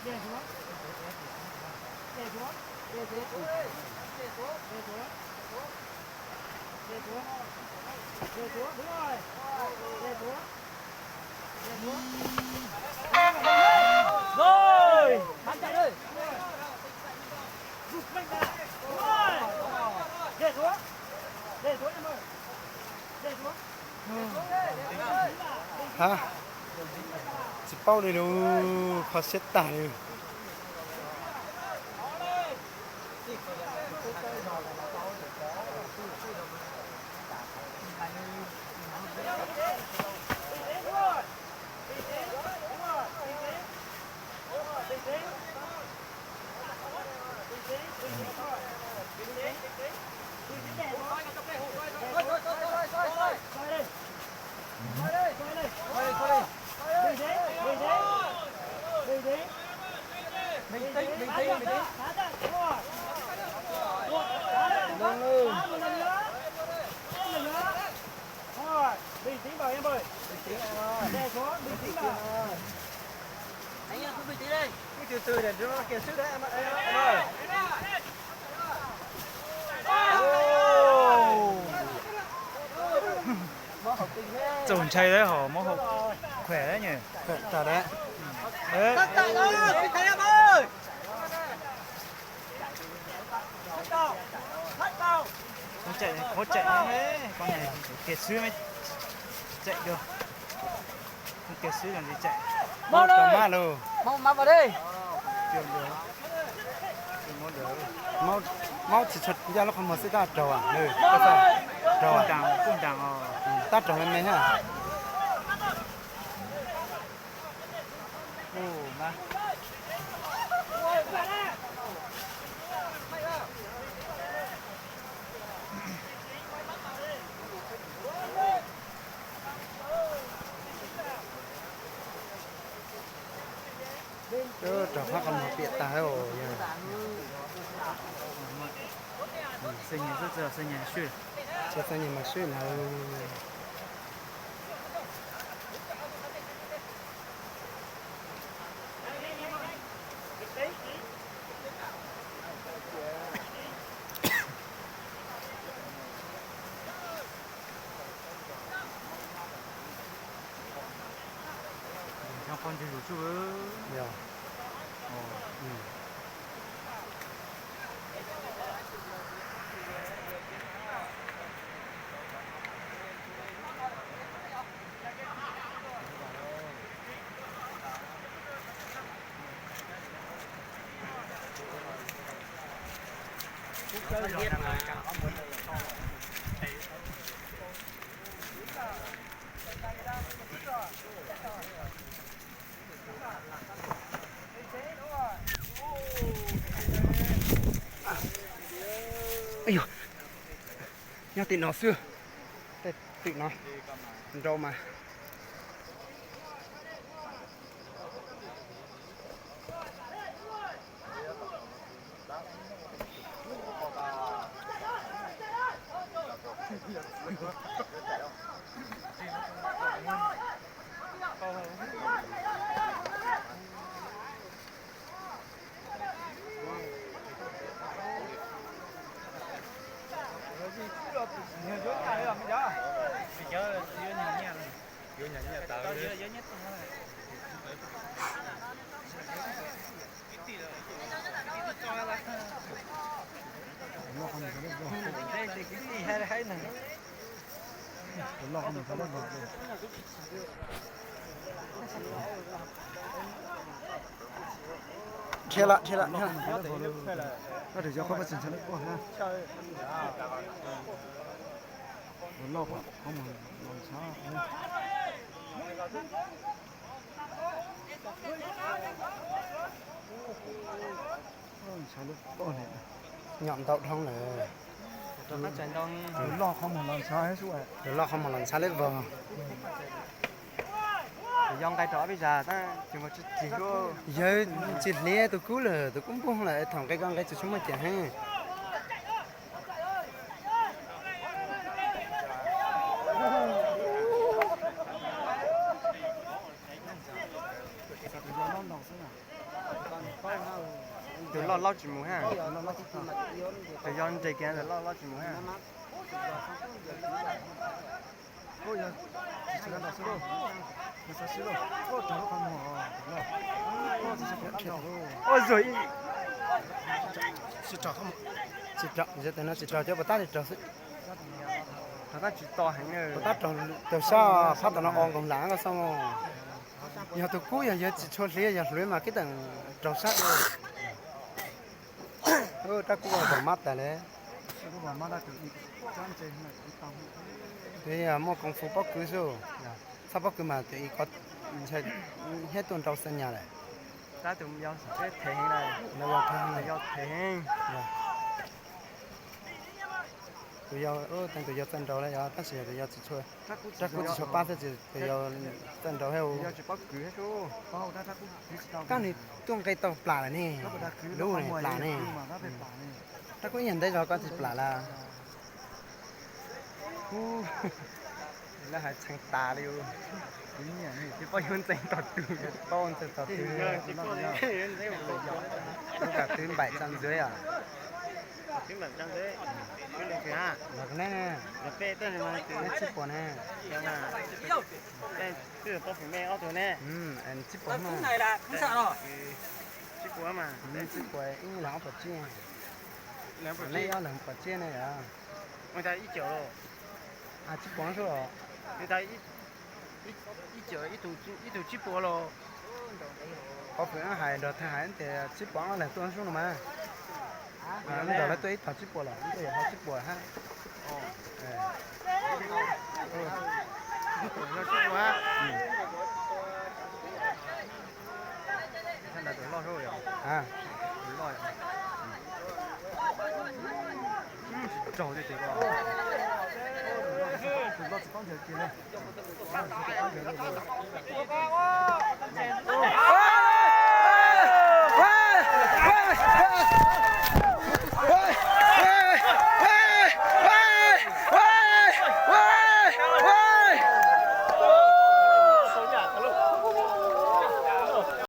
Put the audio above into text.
Rồi. Hab, tsis paub li lub kho siab tag li. Bình tĩnh, bình tĩnh, bình tĩnh. Bình tĩnh em ơi. Bình tĩnh em ơi. Anh em cứ bình tĩnh đi. Cứ từ từ để chúng nó kiệt sức đấy em ơi. Em ơi. Txaus ntshai thiab hos, muab hau khwm thiab nyuj. Khwm tas lawm. Tab tom los, pib thaij lam ơi. Qhov tseem, qhov tseem, con này kiệt sức mới chạy được. Kiệt sức làm gì chạy. Mau lên. Máu, máu vào đi. Máu, máu tsis tshua ncaj lub qhov muag xwb, tab raug, raug, tab raug me me thiab. Rau qhov qhov muag piam tag os. Xav nyas mas swb lawm. Nyob tim no xwb, tej tim no nrau mas. Dhia lawm, dhia lawm, dhia lawm. Loj, qhov muag los ntshav. Ntshav lub pob li. Nyom ntau dhau lawm. Loj qhov muag los ntshav, loj qhov muag los ntshav lawm vog. Yog nqe rau peb zas tab tsis cig. Yawg tsis hliv tus kub lawm, tus kub npuj lawm, thaum nqe ko nqe tsis tshua muaj cam heev. Tus loj loj tsis mus ha. Tus yog nres kiag ntawm loj loj tsis mus ha. Ua zuag ib, tsis rog cov puas tab tsis rog xwb. Rog tab tsis to heev na. Puas tab raug sab phab tom no o nkoos lam ko xoo. Yog tus kub yog yawg tsis tshua hliv yog hluav mas kib teem raug sab dua. Rab kub vag mab tas le. Muaj koov fwv pob kws xwb. Txhob pob kws mas tus i ko thiab tuaj nrau xab nyas lawm. Tab tus yau them heev, tus yau them heev. Tus yau, tus yau txawj nrau lawm yog tab sis yog tus yau tsis tshua, rab kub tsis tshua pab thiab tus yau txawj nrau thiab. Kab nws tuaj nqe tau plam lawm ne. Lub ne plam ne. Rab kub ib yam ntev zog koj tsis plam lawm. Lawv hais txheej tas li. Tsis paub yuav ntxeev tog twg, tsis paub ntxeev tog twg. Kuv kam twv npaim tso ntxwv os. Los ne, neb tsib puas ne. Tsib puas, tsib puas ib leeg ob puas tsib. Neb ob leeg puas tsib ne yom. Tsib puas xwb os. Qhov fwm hais nrog thaj hais tias tsib puas ob leeg tuaj sub no mas. Nrog lawv tuaj ib tog tsib puas los tuaj yog qhov tsib puas hab.